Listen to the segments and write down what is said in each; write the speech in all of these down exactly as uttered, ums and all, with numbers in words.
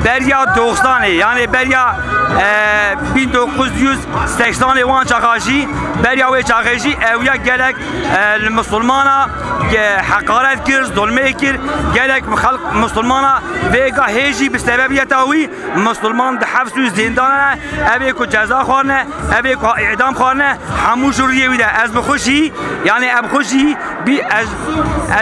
Beriya doxsanê, yanî beriya, e, bin dokuz yüz seksanê wan çaxa jî, beriya wê çaxê jî ew ya gelek, e, li misilmana, e, heqaret kir, zulmê kir, gelek xelk misilmana vêga hê jî bi sebebiyeta wî misilman di heps û zîndana ne, ev ê ku ceza xwarine, ev ê ku îdam xwarine, hemû ji rûyê wî de. Ez bi xwe jî, yanî em xwe jî bî ez,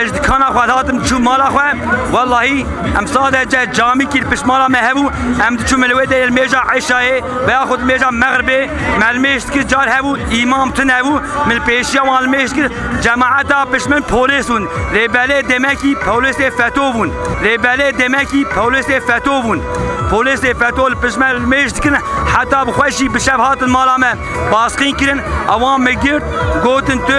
ez ji dikana xwe hatim çû mala xwe. Wellahî em sadece camî kir pişt mala me hebû. Em diçû min li wê derê li mêja eşayê veya xwe di mêja mexribê me li mêj dikir, car hebû îmam tune hebû, min li pêşiya wan li mêj dikir. Cemaeta pişt min polîs bûn. Lê belê demekî polîsê feto bûn. Lê belê demekî polîsê feto bûn. Polîsê feto li pişt me li mêj dikin, heta bi xwe jî bi şev hatin mala me basqîn kirin. Ewan me girt, gotin tu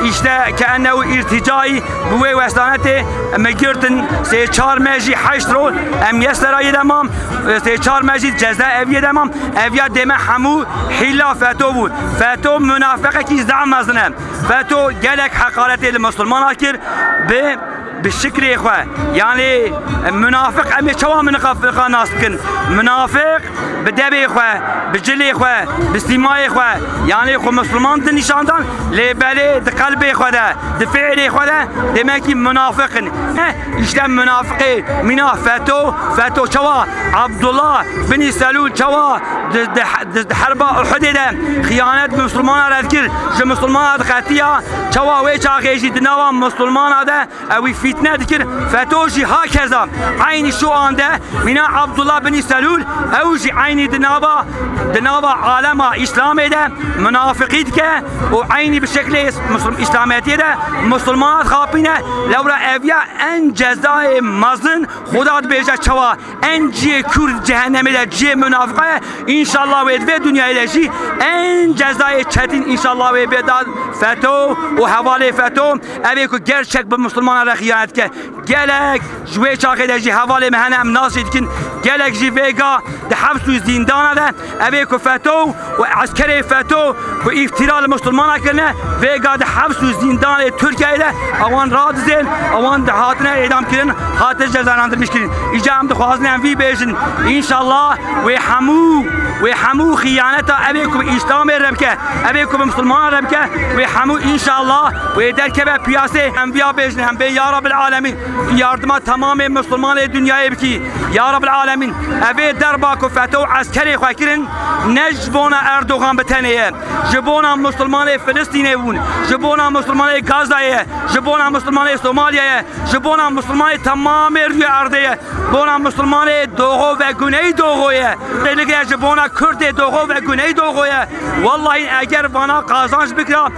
îşte ke ennehu îrtîcayî bi wê westanetê me girtin. Sê çar meh jî heşt roj em yê serayê de mam. Sê çar meh jî ceza eviyê de mam. Ev ya dê me hemû hîla feto bû. Feto munafiqekî zehf mezin e. Feto gelek heqaretê li misilmana kir. Bi bi şikrê xwe. Yanî munafiq em ê çawa munafiqa nas bikin? Munafiq bi devê xwe, bi cilê xwe, bi sîmayê xwe, yanî xwe misilman di nîşan dan, lê belê di qelbê xwe de, di fiilê xwe de demekî munafiq in. Heh, îşte munafiqê mîna feto, feto çawa Abdullah binî Selûl çawa di, di, di, di herba Uhudê de xiyanet misilmana re dikir, ji misilmana diqetiya, çawa wê çaxê jî di nava misilmana de Ew ê fîtne dikir, feto jî hakeza. Eynî şu an de mîna Abdullah bin Selûl, ew jî eynî di nava, di nava alema Îslamê de munafiqî dike û eynî bi şeklê Muslim-, Îslamiyetiyê de Musulmana dixapîne. Lewra ev ya en cezayê mezin, Xuda dibêje çawa. En cihê kûr cehennemê de cihê munafiqa ye. Înşallah wê di vê dinyayê de jî en cezayê çetîn înşallah wê bê da feto û hevalê feto. Ev ê ku gerçek bi Musulmana re xiyanet dike. Gelek ji wê çaxê de jî hevalê me hene em nas jê dikin. Gelek jî vêga di heps û zîndana de. Ev ê ku feto û eskerê feto ku îftira li misilmana kirine, vêga di heps û zîndanê Tirkiyeyê de ewan radizên, ewan dihatine îdam kirin, hatine cezalandiriş kirin. Îca em dixwazin em vî bêjin. Înşallah wê hemû, wê hemû xiyaneta ev ê ku bi Îslamê re bike, ev ê ku bi misilmana re bike, wê hemû înşallah wê derkeve piyasê. Em viya bêjin, em bê ya Rabbil Alemîn. Tu yardima temamê misilmanê dinyayê bikî. Ya Rabbil Alemîn, evê derba ku feto û eskerê xwe kirin, ne ji bona Erdogan bi tenê ye. Ji bona misilmanê Filistînê bûn, ji bona misilmanê Gazayê ye, ji bona misilmanê Somaliyê ye, ji bona misilmanê temamê rûyê erdê ye, bona misilmanê Doğu ve Güneydoğu ye. Belê ji bona Kurdê Doğu ve Güneydoğu ye. Wellahî eger vana qazanç bikira,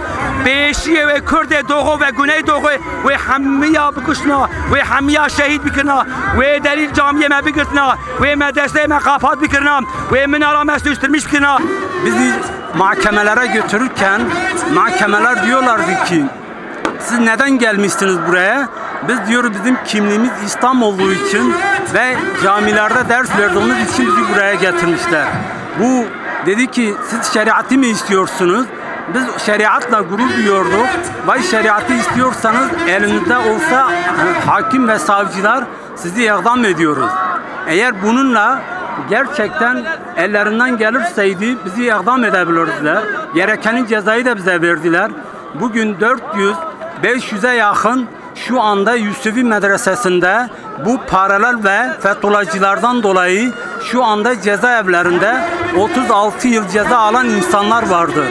pêşiyê wê Kurdê Doğu ve Güneydoğu wê hemiya bikuştina, wê hemiya şehîd bikirina, wê delîl camiyê me bigirtina, wê medreseyê me qapat bikirina, wê minara me suçtirmiş bikirina. Bizi mahkemelere götürürken mahkemeler diyorlardı ki, "Siz neden gelmişsiniz buraya?" Biz diyoruz, "Bizim kimliğimiz İslam olduğu için ve camilerde ders verdiğimiz için bizi buraya getirmişler." Bu dedi ki, "Siz şeriatı mı istiyorsunuz?" Biz şeriatla gurur duyuyorduk. "Vay, şeriatı istiyorsanız elinizde olsa hakim ve savcılar sizi idam ediyoruz." Eğer bununla gerçekten ellerinden gelirseydi bizi idam edebilirdiler. Gereken cezayı da bize verdiler. Bugün dört yüz, beş yüze yakın şu anda Yusufi Medresesi'nde bu paralel ve fetholacılardan dolayı şu anda cezaevlerinde otuz altı yıl ceza alan insanlar vardır.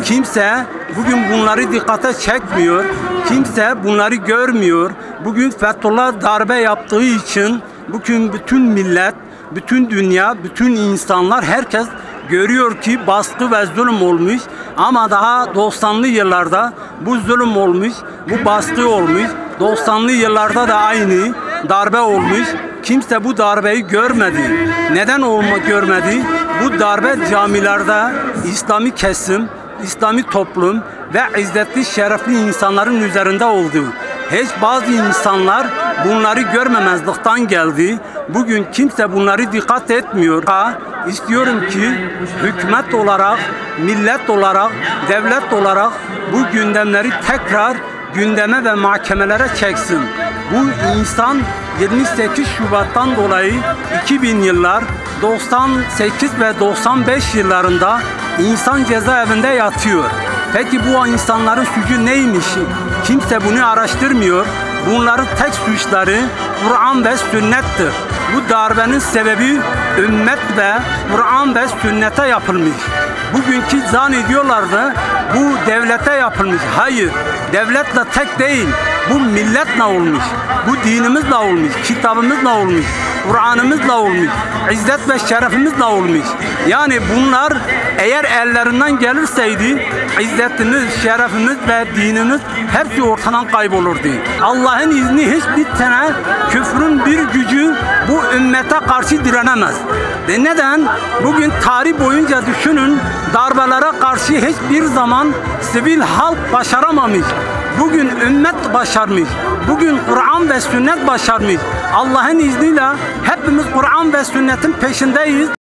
Kimse bugün bunları dikkate çekmiyor. Kimse bunları görmüyor. Bugün Fethullah darbe yaptığı için bugün bütün millet, bütün dünya, bütün insanlar, herkes görüyor ki baskı ve zulüm olmuş. Ama daha doksanlı yıllarda bu zulüm olmuş, bu baskı olmuş. Doksanlı yıllarda da aynı darbe olmuş. Kimse bu darbeyi görmedi. Neden olma görmedi? Bu darbe camilerde İslami kesim, İslami toplum ve izzetli, şerefli insanların üzerinde oldu. Hiç bazı insanlar bunları görmemezlikten geldi. Bugün kimse bunları dikkat etmiyor. Ha, istiyorum ki hükümet olarak, millet olarak, devlet olarak bu gündemleri tekrar gündeme ve mahkemelere çeksin. Bu insan Yirmi sekiz Şubat'tan dolayı iki bin yıllar, doksan sekiz ve doksan beş yıllarında insan cezaevinde yatıyor. Peki bu insanların suçu neymiş? Kimse bunu araştırmıyor. Bunların tek suçları Kur'an ve sünnettir. Bu darbenin sebebi ümmet ve Kur'an ve sünnete yapılmış. Bugünkü zannediyorlardı bu devlete yapılmış. Hayır, devletle tek değil. Bu milletle olmuş. Bu dinimizle olmuş, kitabımızla olmuş, Kur'an'ımızla olmuş, izzet ve şerefimizle olmuş. Yani bunlar eğer ellerinden gelirseydi izzetimiz, şerefimiz ve dinimiz hepsi ortadan kaybolurdu. Allah'ın izni hiçbir tane küfrün bir gücü bu ümmete karşı direnemez. Ve neden? Bugün tarih boyunca düşünün, darbelere karşı hiçbir zaman sivil halk başaramamış. Bugün ümmet başarmış. Bugün Kur'an ve sünnet başarmış. Allah'ın izniyle hepimiz Kur'an ve sünnetin peşindeyiz.